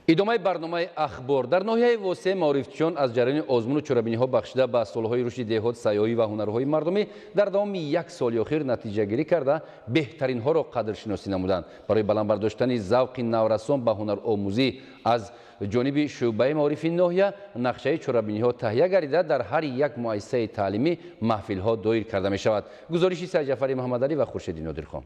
Идомаи барномаи «Ахбор». Дар ноҳияи Восеъ маорифчиён аз ҷараёни озмуну чорабиниҳо, бахшида ба солҳои рушди деҳот, сайёҳӣ ва ҳунарҳои мардумӣ, дар давоми як соли охир натиҷагирӣ карда, беҳтаринҳоро қадршиносӣ намуданд. Барои баланд бардоштани завқи наврасон ба ҳунаромӯзӣ аз ҷониби шӯъбаи маорифи ноҳия нақшаи чорабиниҳо таҳия гардида, дар ҳар як муассисаи таълимӣ маҳфилҳо доир карда мешавад. Гузориши Сайҷафари Муҳаммадалӣ ва Хуршеди Нодирхон.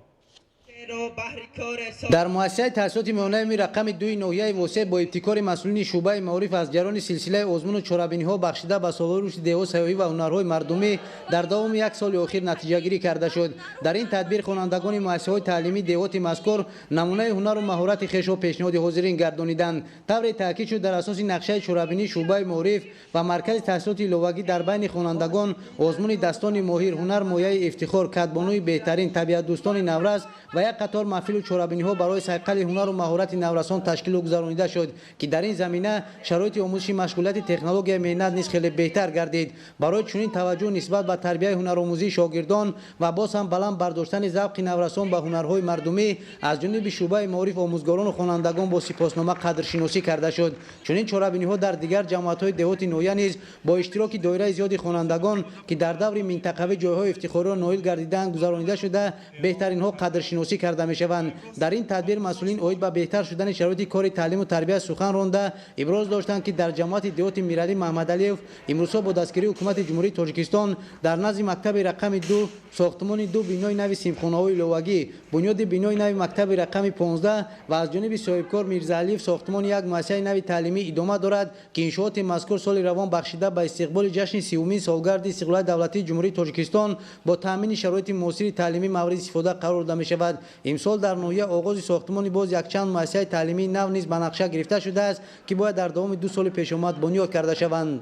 Дар муассисаи таҳсилоти миёнаи рақами 2-и ноҳияи Восеъ бо ибтикори масъулини шӯъбаи маориф аз ҷараёни силсилаи озмуну чорабиниҳо, бахшида ба солҳои рушди деҳот, сайёҳӣ ва ҳунарҳои мардумӣ, дар давоми як соли охир натиҷагирӣ карда шуд. Дар ин тадбир хонандагони муассисаҳои таълимии деҳоти мазкур намунаи ҳунару маҳорати хешро пешниҳоди ҳозирин гардониданд. Тавре таъкид шуд, дар асоси нақшаи чорабинии шӯъбаи маориф ва маркази таҳсилоти иловагӣ дар байни хонандагон озмуни «Дастони моҳир», «Ҳунар мояи ифтихор», «Кадбонуи беҳтарин», «Табиатдӯстони наврас» ва як қатор маҳфилу чорабиниҳо барои сайқали ҳунару маҳорати наврасон ташкилу гузаронида шуд, ки дар ин замина шароити омӯзиши машғулияти технологияи меҳнат низ хеле беҳтар гардид. Барои чунин таваҷҷӯҳ нисбат ба тарбияи ҳунаромӯзии шогирдон ва боз ҳам баланд бардоштани завқи наврасон ба ҳунарҳои мардумӣ аз ҷониби шӯъбаи маориф омӯзгорону хонандагон бо сипоснома қадршиносӣ карда шуд. Чунин чорабиниҳо дар дигар ҷамоатҳои деҳоти ноҳия низ бо иштироки доираи зиёди хонандагон, ки дар даври минтақавӣ ҷойҳои ифтихориро ноил гардидаанд, гузаронида шуда, беҳтаринҳо қадршиносӣ карда мешаванд. Дар ин тадбир масъулин оид ба беҳтар шудани шароити кори таълиму тарбия сухан ронда, иброз доштанд, ки дар ҷамоати деҳоти Миралӣ Маҳмадалиев имрӯзҳо бо дастгирии Ҳукумати Ҷумҳурии Тоҷикистон дар назди мактаби рақами 2 сохтмони ду бинои нави синфхонаҳои иловагӣ, бунёди бинои нави мактаби рақами 15 ва аз ҷониби соҳибкор Мирзаалиев сохтмони як муассисаи нави таълимӣ идома дорад, ки иншооти мазкур соли равон, бахшида ба истиқболи ҷашни 30-умин солгарди истиқлолияти давлатии Ҷумҳурии Тоҷикистон, бо таъмини шароити муосири таълимӣ мавриди истифода қарор дода мешавад. Имсол дар ноҳия оғози сохтмони боз якчанд муассисаи таълимии нав низ ба нақша гирифта шудааст, ки бояд дар давоми 2 соли пешомад бунёд карда шаванд.